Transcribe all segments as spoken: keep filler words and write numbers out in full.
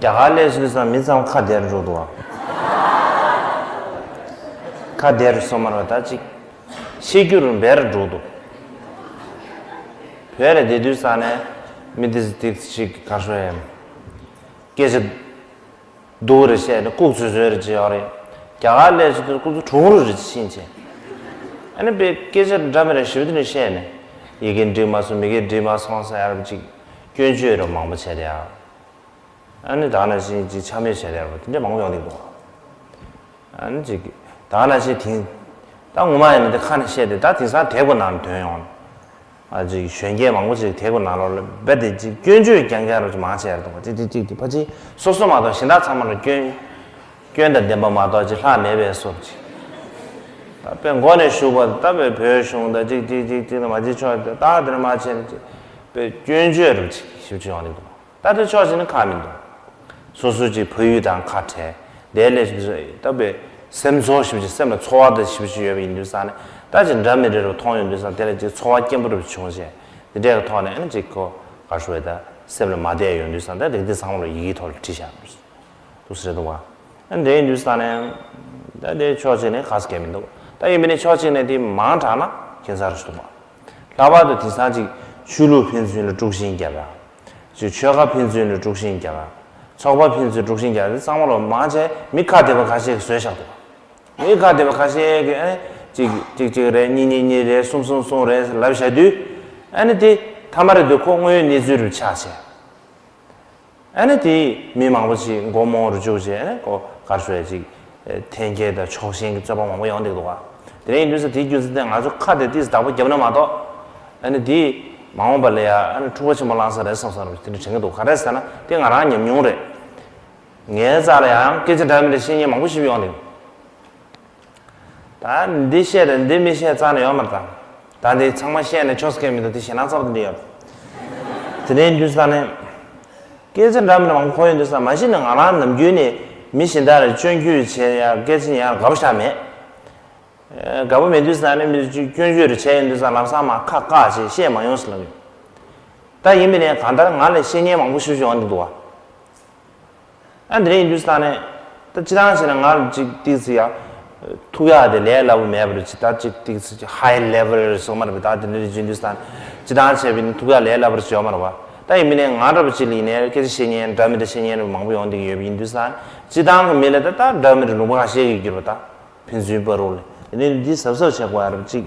རྒྱ་གར་སླེབས་ཚུལ་སང་མི་ཚང་ཁ་བདེ་རུ་འགྲོ་འདུག་ཨ། ཁ་བདེ་རུ་སོང་མ་རེད་ད་ཅིག་ཤེས་རྒྱུ་རུ་འབད་རུ་འགྲོ་འདུག་བོད་ལ་བསྡད་དུས་ས་ནས་མི་དེ་དེ་ཞིག་ག་ཤོད་ཡམ། སྐད་ཆ་སྡུག་རེ་བཤད་ནས་ལྐུགས་ཚོད་ཚོད་རེ་བྱེད་ཡོད་རེད། རྒྱ་གར་སླེབས་ཚུལ་དུ་ཁོ་ཚོ་གྲུང་རུ་རེ་ཕྱིན་བྱས། ཨ་ནི་པའི་སྐད་ཆ་འདྲ་མི་འདྲ་ཞིབ་ཏུ་ནས་བཤད་ནས་ཡི་གེ་འགྲིག་མ་སོང་མི་གེ་འགྲིག་མ་སོང་ཟེར་ཡ་རབས་ཅིག་སྐྱོན་བརྗོད་རུ་མང་པོ་བྱས་རེད་ཨ། ཨ་ནི་ད་ག་ནང་བཞིན་ཅིག་ཆ་མེད་བྱས་རེད་བ་དེ་འདྲ་མང་པོ་ཡོང་གི་འདུག་ཨ་ནི་ཅིག་ད་ག་ནང་བཞིན་དེང་ད་ངོ་མ་ཡིན་ན་དེ་ཁ་ནས་བཤད་དེ་ད་དེང་སང་དེབ་ཀྱི་ནང་ཐོན་ཡོང་ཨ་ཅིག་གཞོན་སྐྱེས་མང་པོ་ཅིག་དེབ་ཀྱི་ནང་ལོགས་ལ་རྦད་དེ་ཅིག་སྐྱོན་བརྗོད་རྐྱང་རྐྱང་རུ་ཅིག་མང་ཆེ་ཡར་གཏོང་བ་ཅིག་ཅིག་ཅིག་དེ་ཕ་ཅིག་སོ་སོ་མ་གཏོགས་གཞན་དག་ཚང་མ་ལ་སྐྱོན་སྐྱོན་དང་ལྡན་པ་མ་གཏོགས་ཅིག་ལྷག་མེད་པའི་བཟོ་ཅིག་ད་དཔེ་མགོ་ནས་ཞུགས་པ་ད་དཔེ་བོད་གཞུང་ད་ཅིག་ཅིག་ཅིག་ཅིག་ལ་མ་ཅིག་ཆོག་ད་དེར་མ་བྱས་ན་ཅིག་དཔེ་སྐྱོན་བརྗོད་རུ་ཅིག་ཞིབ་ཅིག་ཡོང་གི་འདུག་ད་དེ་ཕྱོགས་གཅིག་ནས་ཁག་མི་འདུག་སོ་སོ་གཅིག་ཕ་ཡུལ་དང་ཁ་བྲལ་དེ་ལས་ཞིབ་ཅིག་ལྟ་བུའི་སེམས་ཚོར་ཞིབ་ཅིག་སེམས་ལ་ཚོར་བ་དང་ཞིབ་ཅིག་ཡོད་པ་ཡིན་དུས་ཙང་ནས་ད་ཅིག་འདྲ་མི་འདྲ་རུ་མཐོང་ཡོང་དུས་ཙང་དེ་ལ་ཅིག་ཚོར་བ་སྐྱེན་པོ་རུ་བྱུང་བྱས་དེ་འདྲའི་ཐོག་ནས་ཨ་ནི་ཅིག་ཁོ་ག་ཤོད་ད་སེམས་ལ་མ་བསྡད་ཡོང་དུས་ཙང་ད་རིགས་དེ་ཚང་མ་ལ་ཡི་གེའི་ཐོག་ལ་བྲིས་བཞག་འདུག་ཟེར་འདུག་བ། ཨ་ནི་དེ་ཡིན་དུས་ཙང་ནས་ད་དེ་ཕྱོགས་གཅིག་ནས་ག་ས་གས་མི་འདུག་ད་ཡིན་པ་ནི་ཕྱོགས་གཅིག་ནས་དེ་མང་དྲགས་ན་ཁྱད་མཚར་རུ་འདུག་བ། ལྷག་པར་དུ་དེང་སང་ཅིག་ཆོས་ལུགས་ཕན་ཚུན་ལ་དཀྲུག་ཤིང་རྒྱག་ཡ། ཅིག་ཆོལ་ཁ་ཕན་ཚུན་ལ་དཀྲུག་ཤིང་རྒྱག་ཡ། ཚོགས་པ་ཕན་ཚུན་དཀྲུག་ཤིང་རྒྱག་ཡ་དེ་ཚང་མ་ལོ་མང་ཆེ་མི་ཁ་བདེ་བ་ཁ་ཤས་ཀྱིས་བཟོས་བཞག་འདུག་མི་ཁ་བདེ་བ་ཁ་ཤས་ཀྱིས་ཨ་ནི་ཅིག་ཅིག་ཅིག་རེད་གཉིས་གཉིས་གཉིས་རེད་གསུམ་གསུམ་གསུམ་རེད་ལབ་བཞག་དུས་ཨ་ནི་དེ་ཐ་མ་རེད་དུས་ཁོ་དངོས་ཡོད་གནས་ཚུལ་རུ་ཆགས་བྱས། ཨ་ནི་དེ་མི་མང་པོ་ཞིག་མགོ་རྨོངས་རུ་བཅུག་བྱས་ཨ་ནི་ཁོ་གར་སོ་ཡ་ཅིག་འཐེན་འཁྱེར་དང་ཕྱོགས་ཞེན་གྱི་རྩོད་པ་མང་པོ་ཡོང་བསྡད་འདུག་ག་དེ་རིང་ཡིན་དུས་ས་དེའི་རྒྱུ་མཚན་དེ་ང་ཚོ་ཁ་དེ་ཏིས་བདག་པོ་བརྒྱབ་ན་མ་གཏོགས་ཨ་ནི་དེ་མ་འོངས་པ་ལ་ཡ་ཨ་ནི་འཁྲུག་པ་ཆེན་པོ་བསླང་ས་རེད་བསམ་བསམ་རུ་དེ་འདྲ་དྲན་གྱི་འདུག་ག་རེ་ཟེར་ན་དེ་ང་རང་ཉམས་མྱོང་རེད། ངའི་རྩ་ལ་ཡང་སྐད་ཆ་འདྲ་མི་འདྲ་བཤད་མཁན་མང་པོ་ཞིག་ཡོང་འདུག་ད་འདི་བཤད་དང་འདི་མི་བཤད་རྩ་ནས་ཡོད་མ་རེད་ད། ད་འདི་ཚང་མ་བཤད་ནས་ཆོག་སྐད་མི་འདུག་དེ་ཞེད་སྣང་ཚ་པོ་འདི་ཡོད། དེ་ནས་འདུག་ས་ནས། སྐད་ཆ་འདྲ་མི་འདྲ་མང་པོ་གོ་ཡོང་འདུག་ས་མ་གཞི་ནས་ང་རང་ནམ་རྒྱུན་ནས་མི་གཞན་དག་ལ་སྐྱོན་བརྗོད་བྱེད་ཡ་སྐད་ཆ་ཉན་ཡ་དགའ་པོ་ཞེ་དྲག་མེད། དགའ་པོ་མེད་དུས་ས་ནས་མི་སྐྱོན་བརྗོད་རེ་བྱས་ཡོང་དུས་ས་ལམ་སང་མ་ཁ་བཀག་བྱས་བཤད་མ་ཡོང་ཟེར་ལབ་ཡོད། ད་ཡིན་མིན་ནས་གང་ལྟར་ང་ལ་བཤད་མཁན་མང་པོ་ཞིག་ཡོང་འདུག་བ། ཨ་འདི་རེད་ཡིན་དུས་ས་ནས་ད་སྤྱི་བཏང་བྱས་ན་ང་ལ་ཅིག་ཏིག་ཙི་ཡ་ཐུག་ཡག་དེ་ལས་སླ་པོ་མེད་པ་རེད་ཅིག་ད་ཅིག་ཏིག་ཙི་ཅིག་ཧའི་ལེ་ཝལ་སོགས་མ་རེད་པས་ད་དེ་འདྲ་རེད་ཡིན་དུས་ས་ནས་སྤྱི་བཏང་བྱས་པའི་ནི་ཐུག་ཡག་ལས་སླ་པོ་རེད་ཅིག་ཡོད་མ་རེད་བ། ད་ཡིན་མིན་ནས་ང་འདྲ་པོ་ཅིག་ལ་ཡིན་ནའི་སྐད་ཆ་བཤད་མཁན་འདྲ་མི་འདྲ་བཤད་མཁན་རེ་མང་པོ་ཡོང་བསྡད་ཀྱི་ཡོད་པ་ཡིན་དུས་ས་ནས་སྤྱི་བཏང་གི་མི་ལ་ད་ད་འདྲ་མི་འདྲ་ལུང་པ་ཁ་ཤས་ཀྱིས་གྱུར་པ་ད་ཕན་ཚུན་བར་རོགས་ལས་དེ་ནས་འདི་གཟབ་གཟབ་བྱེད་དགོས་ཡ་རེད་ཅིག་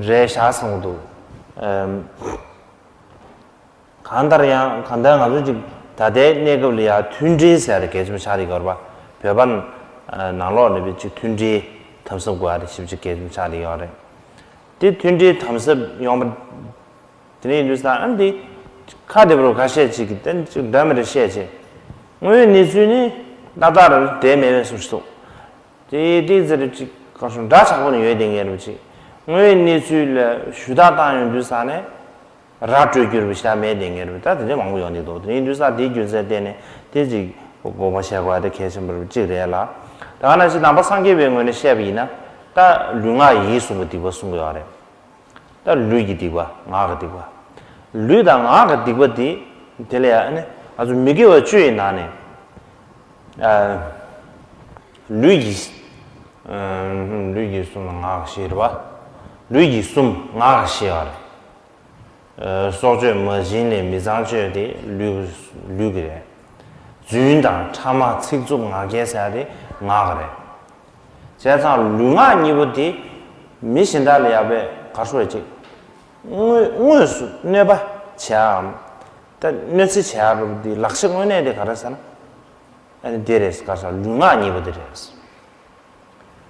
རེད་ཤག་བསམ་གྱི་འདུག་གང་ལྟར་ཡང་གང་ལྟར་ང་ཚོ་ཅིག་ད་ལྟའི་གནས་སྐབས་ལ་ཡང་མཐུན་སྒྲིལ་ཟེར་ཡ་དེ་གལ་ཆེན་པོ་ཆགས་བསྡད་ཡོད་རེད་པ། བོད་པ་ནང་ལོགས་ལ་བའི་ཅིག་མཐུན་སྒྲིལ་དམ་ཟབ་དགོས་ཡ་དེ་ཞིབ་ཅིག་གལ་ཆེན་པོ་ཆགས་བསྡད་ཡོད་རེད། དེ་མཐུན་སྒྲིལ་དམ་ཟབ་ཡོང་བ་དེ་ནས་ཡིན་དུས་ས་ཨ་འདི་ཁ་བདེ་པོ་ཁ་ཤས་ཅིག་གིས་དེ་ཅིག་འདྲ་མི་འདྲ་བཤད་བྱས་དངོས་ཡོད་གནས་ཚུལ་ནི་ཏག་ཏག་རེད་བསྡད་མེད་པའི་བཟོ་ཞིག་འདུག་དེ་དེ་ཟེར་ཅིག་ག་སོང་འདྲ་ཆགས་པོ་ནས་ཡོད་བསྡད་མཁན་རེད་ཅིག་དངོས་ཡོད་གནས་ཚུལ་ལ་ཞུ་དག་བཏང་ཡོང་དུས་ས་ནས། ར་སྤྲོད་རྒྱུར་བཞག་མེད་དེ་ངེས་རེད་ད་དེ་འདྲ་མང་པོ་ཡོང་གི་འདུག་དེ་ཡིན་དུས་ས་དེའི་རྒྱུ་མཚན་བརྟེན་ནས་དེ་ཅིག་དགོངས་པ་བཞེས་དགོས་ཡ་དེ་གལ་ཆེན་པོ་གཅིག་རེད་ལ། ད་ག་ནང་བཞིན་ནང་པ་སངས་རྒྱས་པའི་ངོས་ནས་བཤད་པ་ཡིན་ན་ད་ལུས་ངག་ཡིད་གསུམ་པོ་སྡིག་པ་གསུང་གི་ཡོད་རེད། ད་ལུས་ཀྱི་སྡིག་པ་ངག་གི་སྡིག་པ། ལུས་དང་ངག་གི་སྡིག་པ་དེ་དེ་ལ་ཡང་ཨ་ནི་ང་ཚོ་མི་དགེ་བ་བཅུ་ཡི་ནང་ནས་ཨ་ལུས་ཀྱི་ཨ་ལུས་ཀྱི་གསུམ་ལ་ངག་གི་བཞི་རེད་པ། ལུས་ཀྱི་གསུམ་ངག་གི་བཞི་ཡོད་རེད། སྲོག་གཅོད་མ་བྱིན་ལས་མི་ཚངས་སྤྱོད་དེ་ལུས་ལུས་ཀྱི་རེད། རྫུན་དང་ཕྲ་མ་ཚིག་རྩུབ་ངག་འཁྱལ་ཟེར་ཡ་དེ་ངག་གི་རེད། བྱས་ཙང་ལུས་ངག་གཉིས་པོ་དེ་མི་གཞན་དག་ལ་ཡག་པའི་གར་སོ་ཡ་ཅིག་དངོས་དངོས་སུ་གནོད་པ་བྱེད་ཡའམ་ད་གནོད་འཚེ་བྱེད་ཡ་རུ་དེ་ལག་ཆ་དངོས་གནས་དེ་ག་རེ་ཟེར་ན་ཨ་ནི་དེ་རེད་གར་སོ་ལུས་ངག་གཉིས་པོ་དེ་རེད།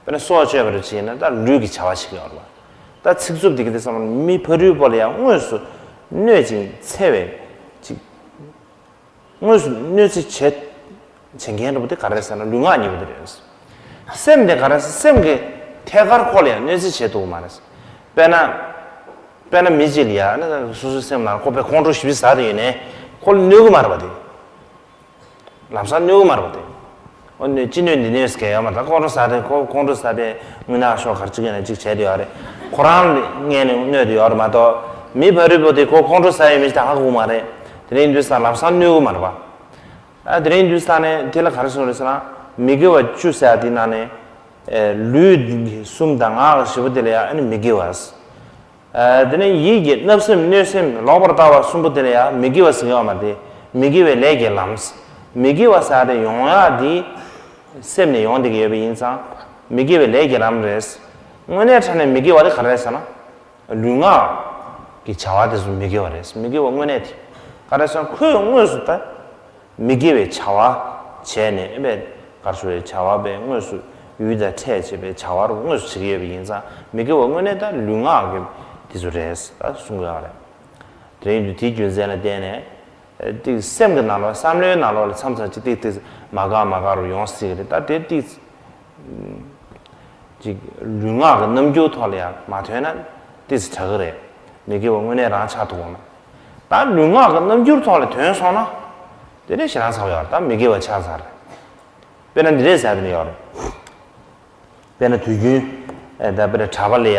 དཔེར་ན་སྲོག་གཅོད་པར་བྱས་ན་ད་ལུས་ཀྱི་བྱ་བ་ཞིག་ཡོད་རེད་པ། ད་ཚིག་རྩུབ་འདི་ག་དེ་བསམ་ན་མི་ཕ་རོལ་པོ་ལ་ཡང་དངོས་སུ་གནོད་ཅིང་འཚེ་བའི་ཅིག་དངོས་སུ་གནོད་འཚེ་བྱེད་བྱེད་མཁན་རེད་པ་དེ་ག་རེ་ཟེར་ན་ལུས་ངག་གཉིས་པོ་དེ་རེད། སེམས་དེ་ག་རེ་ཟེར་སེམས་ཀྱི་ཐད་ཀར་ཁོ་ལ་ཡང་གནོད་འཚེ་བྱེད་ཐུབ་ཀྱི་མ་རེད། དཔེར་ན་དཔེར་ན་མི་གཅིག་ལ་ཡང་ན་སོ་སོའི་སེམས་ནང་ཁོ་པའི་ཁོང་ཁྲོ་ཞེ་པོ་ཟ་དེ་ཡོད་ནས་ཁོ་ལ་གནོད་ཀྱི་མ་རེད་པ་དེ། ལམ་སང་གནོད་ཀྱི་མ་རེད་པ་དེ། ཨོ་ནི་ཅི་གནོད་འདི་གནོད་ཟེར་མཁན་ཡོད་མ་རེད། ད་ཁོང་ཁྲོ་ཟ་དེ་ཁོ་ཁོང་ཁྲོ་ཟ་དེ་རྔུལ་ནག་ཤོག་གར་ཅིག་ཡོད་ན་ཅིག་བྱས་དེ་ཡོད་རེད། ཁོ་རང་ལ་གནོད་དེ་ཡོད་རེད་མ་གཏོགས་མི་ཕ་རོལ་པོ་དེ་ཁོ་ཁོང་ཁྲོ་ཟ་ཡོད་མི་ཞིག་ད་ཧ་གོ་གི་མ་རེད། དེ་ནས་ཡིན་དུས་ས་ལམ་སང་གནོད་ཀྱི་མ་རེད་པ། ཨ་དེ་རིང་དུས་ས་ནས་དེ་ལ་ག་རེ་གསུངས་རེད་ཟེར་ན། མི་དགེ་བ་བཅུ་ཟེར་ཡ་དེ་ནང་ནས་ཨེ་ལུས་གསུམ་དང་ངག་བཞི་པོ་དེ་ལ་ཡང་ཨ་ནི་མི་དགེ་བ། ཨ་དེ་ནས་ཡིད་ཀྱི་བརྣབ་སེམས་གནོད་སེམས་ལོག་པར་ལྟ་བ་གསུམ་པོ་དེ་ལ་ཡང་མི་དགེ་བ་ཟེར་གྱི་ཡོད་མ་རེད། མི་དགེ་བའི་ལས་ཀྱི་ལམ། མི་དགེ་བ་ཟེར་ཡ་དེ་ཡོང་ཡ་དེ་སེམས་ནས་ཡོང་བསྡད་ཀྱི་ཡོད་པ་ཡིན་ཙང་མི་དགེ་བའི་ལས་ཀྱི་ལམ་རེད། དངོས་གནས་དྲང་གནས་མི་དགེ་བ་དེ་ག་རེ་རེད་ཟེར་ན། ལུས་ངག་གི་བྱ་བ་དེ་ཚོ་མི་དགེ་བ་རེད། མི་དགེ་བ་དངོས་གནས་དེ་ག་རེ་ཟེར་ན། ཁོས་དངོས་སུ་ད་མི་དགེ་བའི་བྱ་བ་བྱས་ནས་ཨེ་བས་གར་སོ་བའི་བྱ་བ་པས་དངོས་སུ་ཡུལ་དང་ཕྲད་བྱེད་པའི་བྱ་བ་རུ་དངོས་སུ་བྱེད་ཀྱི་ཡོད་པ་ཡིན་ཙང་མི་དགེ་བ་དངོས་གནས་ད་ལུས་ངག་གི་དེ་ཚོ་རེད་ད་གསུང་གི་ཡོད་རེད། དེ་རིང་དུ་དེའི་རྒྱུ་མཚན་ལ་བརྟེན་ནས་ཏིག་སེམས་ཀྱི་ནང་ལོགས་བསམ་བློའི་ནང་ལོགས་ལ་མཚམས་མཚམས་ཅིག་ཏིག་ཏིག་མ་དགའ་མ་དགའ་རུ་ཡོང་སྲིད་ཀྱི་རེད། ད་དེ་ཏིག་ཅིག་ལུས་ངག་གི་རྣམ་འགྱུར་ཐོག་ལ་ཡང་མ་ཐོན་ན་ཏིག་ཙི་དྲག་གི་རེད། མི་དགེ་བ་དངོས་གནས་རང་ཆགས་ཐུབ་པ་མ། ད་ལུས་ངག་གི་རྣམ་འགྱུར་ཐོག་ལ་ཐོན་སོང་ན་དེ་ནས་ཞེ་སྡང་ཚ་བ་ཡོད་རེད། ད་མི་དགེ་བ་ཆགས་ཚར་རེད། དཔེར་ན་འདི་འདྲས་ཟེར་དེ་ནས་ཡོད་རེད། དཔེར་ན་དུས་རྒྱུན་ཨེ་ད་དཔེར་ན་གྲྭ་པ་ལ་ཡ་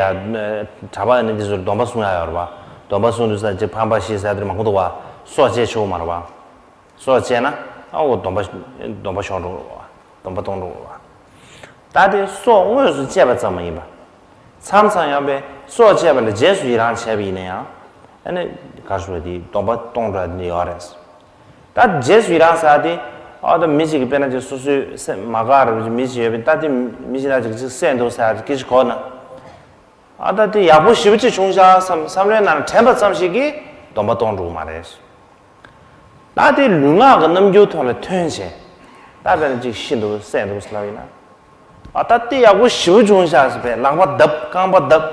གྲྭ་པ་ནི་འདི་ཚོར་སྡོམ་པ་སྲུང་ཡ་ཡོད་རེད་པ། སྡོམ་པ་སྲུང་དུས་ས་ཅིག་ཕམ་པ་ཤི་ཟེར་དེ་མང་པོ་འདུག་པ། སྲོག་བཅད་ཆོག་མ་རེད་པ། སྲོག་བཅད་ན་ཨ་འོ་སྡོམ་པ་སྡོམ་པ་ཤོར་འགྲོ་བ། སྡོམ་པ་གཏོང་འགྲོ་བ། ད་དེ་སྲོག་དངོས་སུ་བཅད་པ་ཙམ་མ་ཡིན་པ། མཚམས་མཚམས་ཡང་པའི་སྲོག་བཅད་པ་ལ་རྗེས་སུ་ཡི་རང་བྱས་པ་ཡིན་ན་ཡང་ཨ་ནི་ག་རེ་ཟེར་དེ་སྡོམ་པ་གཏོང་འགྲོ་ཡ་དེ་ཡོད་རེད། ད་རྗེས་སུ་ཡི་རང་ཟེར་དེ་ཨ་ད་མི་གཅིག་གིས་དཔེར་ན་ཅིག་སོ་སོའི་སེམས་མ་དགའ་རེད་པ་ཅིག་མི་གཅིག་ཡོད་པས་ད་དེ་མི་གཅིག་ན་ཅིག་ཅིག་བསད་འདུག་ཟེར་ཡ་ཅིག་སྐད་ཆ་གོ་ན། ཨ་ད་དེ་ཡག་པོ་ཞེ་པོ་ཅིག་བྱུང་ཤག་བསམ་བསམ་བློའི་ནང་ལ་དྲན་པ་ཙམ་ཞིག་གིས་སྡོམ་པ་གཏོང་འགྲོ་གི་མ་རེད། ད་དེ་ལུས་ངག་གི་རྣམ་འགྱུར་ཐོག་ལ་ཐོན་བྱས། ད་དཔེར་ན་ཅིག་ཤི་འདུག་བསད་འདུག་ཟེར་ལབ་ཡིན་ན། ཨ་ད་དེ་ཡག་པོ་ཞེ་པོ་བྱུང་ཤག་ཟེར་བས་ལག་པ་བརྡབ་རྐང་པ་བརྡབ་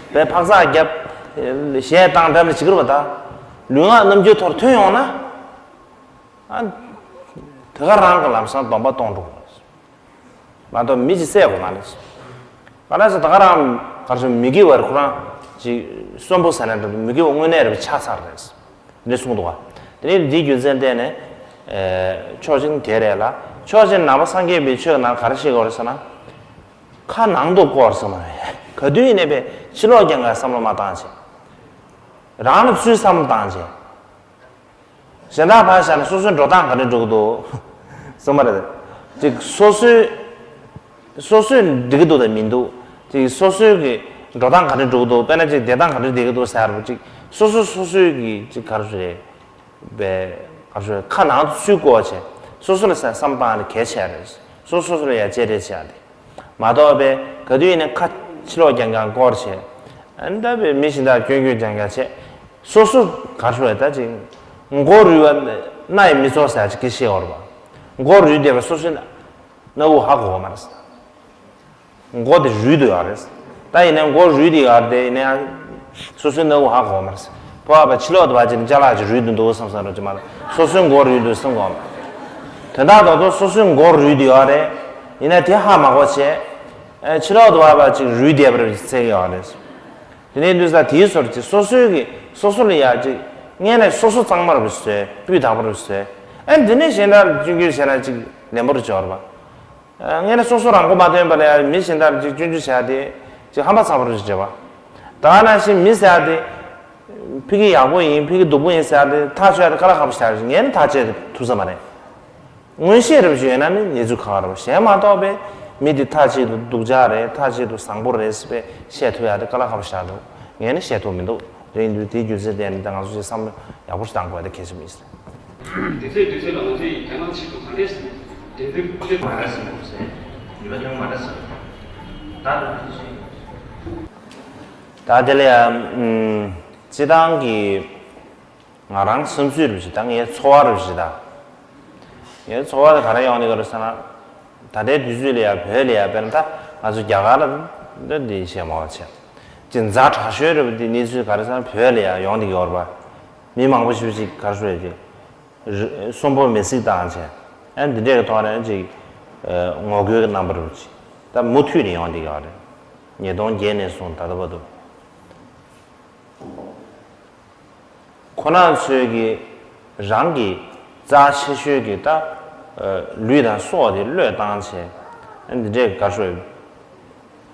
བས་འཕག་འཚག་རྒྱབ། གཞས་བཏང་འདྲ་མི་བྱེད་ཀྱི་རེད་པ། ད་ལུས་ངག་རྣམ་འགྱུར་ཐོག་ལ་ཐོན་ཡོང་ན། ཨ་དེ་ག་རང་གི་ལམ་སང་སྡོམ་པ་གཏོང་འགྲོ་དགོས་མ་གཏོགས་མི་གཅིག་བསད་དགོས་མ་རེད། ག་ལ་ཟེར་ད་ག་རང་ག་རེ་ཟེར་མི་དགེ་བར་ཁོ་རང་ཅིག་གསོན་པོ་ཟེར་ན་འདྲ་མི་དགེ་བ་དངོས་གནས་རེད་པ་ཆགས་ཚར་རེད། འདི་གསུངས་འདུག་ག་དེ་ནས་འདིའི་རྒྱུ་མཚན་བརྟེན་ནས་ཕྱོགས་གཅིག་དེ་རེད་ལ་ཕྱོགས་གཅིག་ནང་པ་སངས་རྒྱས་པའི་ཆོས་ནང་ག་རེ་བཤད་དགོས་རེད་ཟེར་ན། ཁ་ནང་དུ་བསྐོར་ཟེར་མ་རེད། ག་དུས་ཡིན་ནའི་པའི་ཕྱི་ལོགས་རྐྱང་ག་བསམ་བློ་མ་བཏང་བྱས། རང་ལ་ཚུར་བསམ་བློ་བཏང་བྱས། གཞན་དག་ཕར་བཞག་ནས་སོ་སོའི་འགྲོ་སྟངས་ག་འདྲ་འགྲོ་གི་འདུག་གསུངས་པ་རེད། ཅིག་སོ་སོའི་སོ་སོས་འགྲིག་གི་འདུག་དང་མི་འདུག་ཅིག་སོ་སོའི་གི་འགྲོ་སྟངས་ག་འདྲ་འགྲོ་གི་འདུག་དཔེར་ན་ཅིག་བསྡད་སྟངས་ག་འདྲ་བསྡད་ཀྱི་འདུག་ཟེར་བ་ཅིག་སོ་སོ་སོ་སོའི་གི་ཅིག་ག་རེ་ཟེར་རེད། པའི་ག་རེ་ཟེར་ཁ་ནང་དུ་ཚུར་བསྐོར་བྱས་སོ་སོ་ལ་བསམ་བཏང་ནས་གལ་ཆེ་རེད། སོ་སོ་སོ་ལ་ཡ་གཅེས་སྤྲས་བྱས་ཏེ། མ་གཏོགས་པའི་ག་དུས་ཡིན་ན་ཁ་ཕྱི་ལོགས་རྐྱང་རྐྱང་བསྐོར་བྱས། ཨ་ནི་ད་པའི་མི་གཞན་དག་སྐྱོན་སྐྱོན་རྐྱང་རྐྱང་བྱས། སོ་སོ་ག་རེ་ཟེར་ད་ཅིག་མགོ་རུལ་བ་སྣ་ཡི་མི་ཚོར་ཟེར་ཅིག་སྐད་ཆ་བཤད་ཡོད་རེད་པ། མགོ་རུལ་བསྡད་པ་སོ་སོའི་སྣ་བུག་ཧ་གོ་བ་མ་རེད། མགོ་དེ་རུལ་དུ་ཡོད་རེད། ད་ཡིན་ན་མགོ་རུལ་དེ་ཡོད་རེད་དེ་ཡིན་ན་ཡང་སོ་སོའི་སྣ་བུག་ཧ་གོ་མ་རེད། ཕོ་བ་ཕྱི་ལོགས་དུ་བ་ཅིག་ཅ་ལག་ཅིག་རུལ་དུ་འདུག་བསམ་བསམ་རོ་ཅིག་མ་རེད། སོ་སོའི་མགོ་རུལ་དུ་སེམས་གོ་མ། དོན་དག་ཏོག་ཏོག་སོ་སོའི་མགོ་རུལ་དེ་ཡོད་རེད། ཡིན་ན་དེ་ཧ་མ་གོ་བྱས། ཨེ་ཕྱི་ལོགས་དུ་བ་བ་ཅིག་རུལ་བསྡད་པ་རེད་ཅིག་ཚད་ཀྱི་ཡོད་རེད། དེ་ནས་དུས་ས་དེའི་སོར་ཅིག་སོ་སོའི་གི་སོ་སོ་ལ་ཡ་ཅིག་ངས་ནས་སོ་སོ་གཙང་མ་རུ་བཟོས་སྤུས་དག་པ་རུ་བཟོས། ཨེ་འདི་ནས་གཞན་དག་སྐྱོན་སྐྱོན་བྱས་ན་ཅིག་ལན་པོ་རུ་འབྱོར་བ། ངས་ནི་སོ་སོ་རང་མགོ་མ་ཐོན་པ་ལ་ཡང་མི་གཞན་དག་ཅིག་སྐྱོན་བརྗོད་བྱ་དེ་ཅིག་ཧམ་པ་ཚ་པོ་རེད་ཅེས་བྱ་བ། ད་ག་ནང་བཞིན་མི་ཟེར་ཡ་དེ་ཕ་གི་ཡག་པོ་ཡིན་ཕ་གི་སྡུག་པོ་ཡིན་ཟེར་ཡ་དེ་ཐག་ཆོད་ཡ་དེ་དཀའ་ལས་ཁག་པོ་ཞིག་རེད། ངས་ནི་ཐག་བཅད་ཐུབ་ས་མ་རེད། མངོན་ཤེས་རེ་བ་ཞིག་ཡོད་ན་ནི་ཉེས་འཛུགས་ཁག་རེད་པ། གཞན་མ་གཏོགས་པའི་མི་དེ་ཐག་ཆོད་དུ་སྡུག་ཅག་རེད་ཐག་ཆོད་དུ་བཟང་པོ་རེད་ཟེར་བས་བཤད་ཐུབ་ཡ་དེ་དཀའ་ལས་ཁག་པོ་ཞིག་རེད། ངས་ནི་བཤད་ཐུབ་མི་འདུག་དེ་ཡིན་དུས་དེའི་རྒྱུ་མཚན་བརྟེན་ནས་ད་ང་ཚོ་ཞིག་བསམ་བློ་ཡག་པོ་ཞིག་བཏང་དགོས་ཡ་དེ་གལ་ཆེན་པོ་ཡིན་ཟེར། དུས་ཚོད་དུས་ཚོད་ལ་ང་ཚོས་རྒྱལ་ཁམས་ཆེད་དུ་ག་འདྲས་འགྲན་བསྡུར་ཁྱོད་མ་འདྲ་ཟིན་པ་ཟེར། ཡུལ་ལ་ཡང་མ་འདྲ་ཟིན། ད་ལྟ་དུས་ཚོད། ད་དེ་ལ་ཡང་སྤྱི་བཏང་གི་ང་རང་བསམ་ཚུལ་རུ་ཞིག་དང་ངའི་ཚོར་བ་རུ་ཞིག་དང་། ངའི་ཚོར་བ་དེ་ག་རེ་ཡོང་གི་ཡོད་རེད་ཟེར་ན། ད་ལྟའི་དུས་ཚོད་ལ་ཡང་བོད་ལ་ཡང་དཔེར་ན་ད་ང་ཚོ་རྒྱ་གར་ལ་འདི་འདི་བཤད་མ་བ་བྱས། ཅི་ཛ་དྲག་ཤོས་རེད་པ་འདི་གནས་ཚུལ་ག་རེ་ཟེར་ན་བོད་ལ་ཡང་ཡོང་གི་ཡོད་རེད་པ། མི་མང་པོ་ཞིག་ཅིག་ག་རེ་ཟེར་ཅིག་གསོན་པོ་མེ་བསྲེགས་བཏང་བྱས། ཨ་འདི་འདྲའི་ཐོག་ནས་ཅིག་ངོ་རྒོལ་གྱི་རྣམ་པ་རུ་ཅིག་ད་མུ་མཐུད་ནས་ཡོང་བསྡད་ཀྱི་ཡོད་རེད། ཉིས་སྟོང་བརྒྱད་ནས་བཟུང་ད་ལྟ་བར་དུ། ཁོ་རང་ཚོས་ཀྱི་རང་གི་རྩ་ཆེ་ཤོས་ཀྱི་ད་ལུས་དང་སྲོག་དེ་བློས་བཏང་བྱས། ཨ་འདི་འདྲའི་ག་རེ་ཟེར།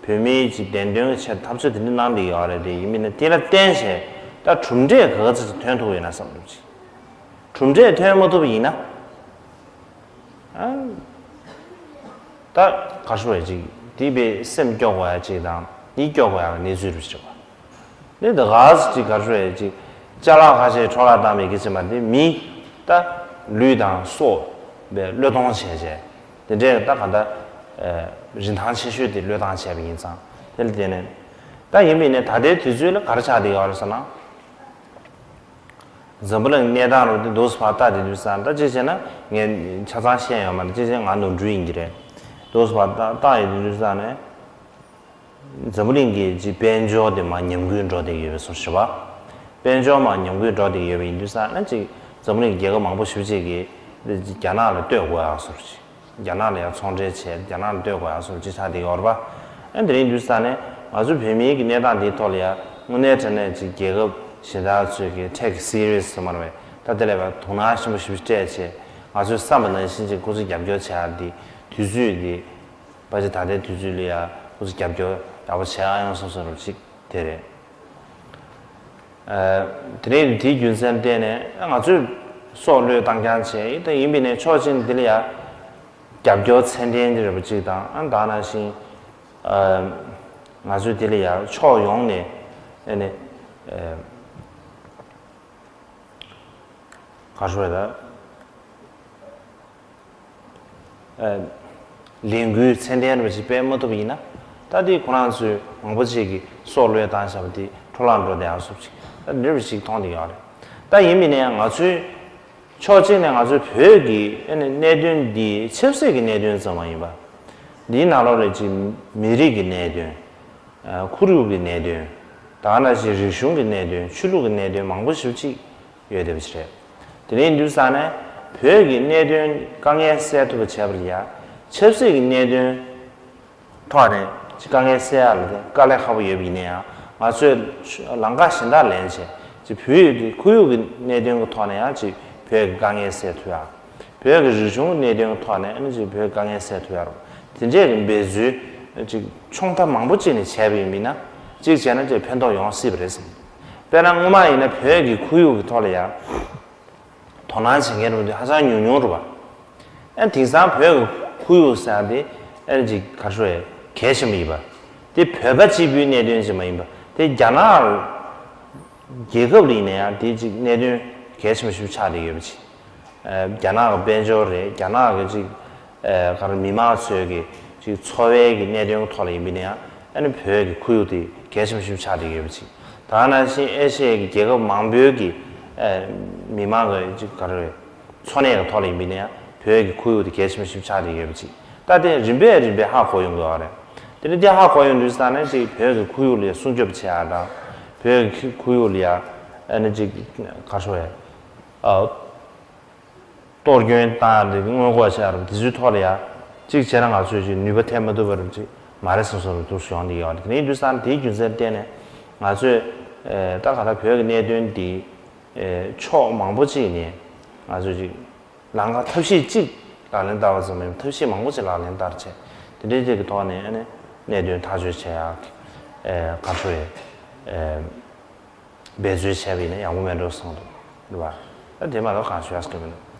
བོད་མིའི་ཅིག་བདེན་དོན་གྱི་ཆེད་འཐབ་རྩོད་དེ་འདྲ་གནང་བསྡད་ཡོད་རེད་དེ་ཡིན་མིན་ན་དེ་ལ་བརྟེན་བྱས་ད་གྲུབ་འབྲས་ག་ཚོད་ཅིག་ཐོན་ཐུབ་ཡོད་ན་བསམ་འདུག་ཅིག་གྲུབ་འབྲས་ཐོན་མ་ཐུབ་པ་ཡིན་ན། ད་ག་རེ་ཞུ་དགོས་རེད། ཅིག་དེ་བས་སེམས་སྐྱོ་དགོས་ཡ་ཅིག་དང་ཡིད་སྐྱོ་དགོས་ཡ་གི་གནས་ཚུལ་རེད་ཟེར་བ། ནི་ད་ག་ཅིག་ག་རེ་ཞུ་དགོས་རེད། ཅིག་ཅ་ལག་ཁ་ཤས་འཕྲོ་བརླག་བཏང་བའི་གི་ཅིག་མ་དེ་མི་ད་ལུས་དང་སྲོག་བས་བློས་གཏོང་བྱས་བྱས། དེ་འདྲའི་ད་ག་ད་རིན་ཐང་ཆེ་ཤོས་དེ་བློས་བཏང་བྱས་པ་ཡིན་ཙང་། དེ་ལ་བརྟེན་ནས་ད་ཡིན་པའི་ནས་ད་ལྟའི་དུས་ཚོད་ལ་ག་རེ་ཆགས་བསྡད་ཡོད་རེད་ཟེར་ན། འཛམ་བུ་གླིང་གནས་སྟངས་རུ་དེ་འདུག་སེ་ཕར་ལྟ་དེ་དུས་ཙང་ད་ཅིག་བྱས་ན་ངས་ཆ་ཚང་བཤད་ཡོད་མ་རེད། ཅིག་བྱས་ང་ནོར་འཁྲུལ་ཡིན་གྱི་རེད། འདུག་སེ་ཕར་ལྟ་ལྟ་ཡོད་དེ་དུས་ཙང་ནས། འཛམ་བུ་གླིང་གི་ཅིག་དཔལ་འབྱོར་དེ་མར་ཉམས་རྒུད་འགྲོ་བསྡད་ཡོད་པའི་བཟོ་ཞིག་བ། དཔལ་འབྱོར་མར་ཉམས་རྒུད་འགྲོ་བསྡད་ཡོད་པ་ཡིན་དུས་ཙང་ན་ཅིག་འཛམ་བུ་གླིང་གི་རྒྱལ་ཁབ་མང་པོ་ཞེ་པོ་ཅིག་གིས་རྒྱ་ནག་ལ་ལྟོས་དགོས་ཡག་བཟོ་ཞིག་རྒྱ་ནག་ལ་ཡང་ཚོང་འབྲེལ་བྱས་རྒྱ་ནག་ལ་ལྟོས་དགོས་ཡག་བཟོ་ཅིག་ཆགས་བསྡད་ཡོད་རེད་པ། ཨ་དེ་རིང་དུས་ཙང་ནས་ང་ཚོ་བོད་མིའི་གི་གནས་སྟངས་འདིའི་ཐོག་ལ་ཡང་དངོས་གནས་དྲང་གནས་ཅིག་རྒྱལ་ཁབ་གཞན་དག་ཚོས་ཀྱི་take serious་ཟེར་མ་རེད་པས། ད་དེ་ལས་པ་དོ་སྣང་ཆེན་པོ་ཞེ་པོ་ཅིག་སྤྲད་བྱས་ང་ཚོས་བསམ་པ་ནང་བཞིན་ཅིག་ཁོ་ཚོ་རྒྱབ་སྐྱོར་བྱེད་ཡག་འདི་དུས་ཚོད་འདི། ཕལ་ཆེར་ད་ལྟའི་དུས་ཚོད་ལ་ཡང་ཁོ་ཚོ་རྒྱབ་སྐྱོར་ཡག་པོ་བྱེད་ཨ་ཡོང་བསམ་བསམ་རོགས་ཅིག་དེ་རེད། ཨ། དེ་ནས་དེའི་རྒྱུ་མཚན་བརྟེན་ནས་ང་ཚོས་སྲོག་བློས་བཏང་རྐྱང་བྱས་ད་ཡིན་པའི་ནས་ཕྱོགས་གཅིག་ནས་དེ་ལ་ཡང་རྒྱབ་སྐྱོར་ཚད་ལྡན་དེ་རེད་པ་གཅིག་དང་ཨ་ད་ནང་བཞིན་ཨ། ང་ཚོས་དེ་ལ་ཡང་ཕྱོགས་ཡོངས་ནས་ཨ་ནི་ཨ། ག་རེ་ཞུ་དགོས་རེད་ད། ལས་འགུལ་ཚད་ལྡན་རུ་ཞིག་སྤེལ་མ་ཐུབ་པ་ཡིན་ན། ད་ལྟའི་ཁོ་རང་ཚོའི་མང་པོ་ཅིག་གིས་སྲོག་བློས་བཏང་བཞག་པ་དེ་འཕྲོ་བརླག་འགྲོ་བསྡད་ཡག་བཟོ་ཅིག་ད་འདྲ་བ་ཞིག་མཐོང་བསྡད་ཡོད་རེད། ད་ཡིན་མིན་ནའི་ང་ཚོའི་ཕྱོགས་གཅིག་ནས་ང་ཚོའི་བོད་ཀྱི་ཨ་ནི་གནད་དོན་འདི་ཆབ་སྲིད་ཀྱི་གནད་དོན་ཙམ་མ་ཡིན་པ། འདིའི་ནང་ལོགས་ལ་ཅིག་མི་རིགས་ཀྱི་གནད་དོན། ཁོར་ཡུག་གི་གནད་དོན། ད་ག་ནང་བཞིན་རིག་གཞུང་གི་གནད་དོན་ཆོས་ལུགས་ཀྱི་གནད་དོན་མང་པོ་ཞིག་ཅིག་ཡོད་བསྡད་པ་ཞིག་རེད། དེ་ནས་ཡིན་དུས་ཙང་ནས་བོད་ཀྱི་གནད་དོན་དཀའ་ངལ་སེལ་ཐུབ་པ་བྱས་པ་ལ་ཡང་ཆབ་སྲིད་ཀྱི་གནད་དོན་ཐོག་ནས་ཅིག་དཀའ་ངལ་སེལ་ཡག་ལ་དེ་དཀའ་ལས་ཁག་པོ་ཡོད་པ་ཡིན་ན་ཡང་ང་ཚོས་ལམ་ཁ་གཞན་དག་ལེན་བྱས་ཅིག་བོད་ཀྱི་ཁོར་ཡུག་གི་གནད་དོན་གྱི་ཐོག་ནས་ཡང་ཅིག་བོད་ཀྱི་དཀའ་ངལ་སེལ་ཐུབ་ཡག་བོད་ཀྱི་རིག་གཞུང་གི་གནད་དོན་གྱི་ཐོག་ནས་ཨ་ནི་ཅིག་བོད་དཀའ་ངལ་སེལ་ཐུབ་ཡ་རོགས། དེ་འདྲས་ཀྱི་འབད་རྩོལ་ཅིག་ཕྱོགས་མཐའ་མང་པོ་ཅིག་ནས་བྱས་པ་ཡིན་མིན་ན་ཅིག་བྱས་ན་ཅིག་ཕན་ཐོགས་ཡོང་སྲིད་པ་རེད་བསམ། དཔེར་ན་སྔོན་མ་ཡིན་ན་བོད་ཀྱི་ཁོར་ཡུག་གི་ཐོག་ལ་ཡ་དོ་སྣང་བྱེད་མཁན་རུ་དེ་ཧ་ཅང་ཉུང་ཉུང་རུ་བ། ཨ་དེང་སང་བོད་ཀྱི་ཁོར་ཡུག་ཟེར་ཡ་དེ་ཨ་ནི་ཅིག་ག་རེ་ཞུ་དགོས་རེད། གལ་ཆེན་པོ་ཡིན་པ། དེ་བོད་པ་གཅིག་པུའི་གནད་དོན་ཅིག་མ་ཡིན་པ་དེ་རྒྱ་ནག་རྒྱལ་ཁབ་ལ་ཡིན་ན་ཡང་དེ་ཅིག་གནད་དོན་གལ་ཆེན་པོ་ཞིག་ཆགས་བསྡད་ཡོད་པ་ཅིག་ཨ་རྒྱ་ནག་གི་དཔལ་འབྱོར་རེད། རྒྱ་ནག་གི་ཅིག་ཨ་ག་རེ་མི་མང་ཚོའི་གི་ཅིག་འཚོ་བའི་གི་གནད་དོན་གི་ཐོག་ལ་ཡིན་པ་ཡིན་ན་ཡང་ཨ་ནི་བོད་ཀྱི་ཁོར་ཡུག་དེ་གལ་ཆེན་པོ་ཞིག་ཆགས་བསྡད་ཡོད་པ་ཅིག་ད་ག་ནང་བཞིན་ཨེ་ཤི་ཡའི་གི་རྒྱལ་ཁབ་མང་པོའི་གི་ཨ་མི་མང་གི་ཅིག་ག་རེ་རེད། འཚོ་གནས་ཀྱི་ཐོག་ལ་ཡིན་པ་ཡིན་ན་ཡང་བོད་ཀྱི་ཁོར་ཡུག་དེ་གལ་ཆེན་པོ་ཞིག་ཆགས་བསྡད་ཡོད་པ་ཅིག་ད་དེ་རིམ་པས་རིམ་པས་ཧ་གོ་ཡོང་གི་ཡོད་རེད། དེ་ནས་དེ་ཧ་གོ་ཡོང་དུས་ཙང་ནས་ཅིག་བོད་ཀྱི་ཁོར་ཡུག་ལ་སྲུང་སྐྱོབ་བྱེད་ཡ་དང་བོད་ཀྱི་ཁོར་ཡུག་ལ་ཡ་ཨ་ནི་ཅིག་ག་རེ་ཞུ་དགོས་རེད། ཨ་གཏོར་སྐྱོན་བཏང་ཡ་དེ་སྔོན་འགོག་བྱེད་ཡ་རེད། དེ་ཚོའི་ཐོག་ལ་ཡ་ཅིག་བྱས་ན་ང་ཚོས་ཅིག་ནུས་པ་ཐེབས་མ་ཐུབ་པ་རེད་ཅིག་མ་རེད་བསམ་བསམ་རེད། འདུག་སེ་ཡོང་བསྡད་ཡོད་རེད། དེ་ནས་དུས་ཙང་དེའི་རྒྱུ་མཚན་བརྟེན་ནས་ང་ཚོས་ཨ་ད་ག་ད་བོད་ཀྱི་གནད་དོན་འདི་ཨ་ཕྱོགས་མང་པོ་ཅིག་ནས་ང་ཚོས་ཅིག་ལམ་ཁ་ཐབས་ཤེས་གཅིག་ལག་ལེན་བསྟར་བ་ཙམ་མིན་པར་ཐབས་ཤེས་མང་པོ་ཅིག་ལག་ལེན་བསྟར་བྱས་དེ་འདྲའི་ཅིག་གི་ཐོག་ནས་ཨ་ནི་གནད་དོན་ཐག་གཅོད་བྱེད་ཡག་གི་ཨེ་ག་རེ་ཞུ་དགོས་རེད། ཨེ་འབད་རྩོལ་བྱས་པ་ཡིན་ན་ཡག་པོ་མེད་འགྲོ་བསམ་འདུག་རེད་བ། ད་དེ་མ་གཏོགས་གང་ཞུ་ཡག་ཅིག་མི་འདུག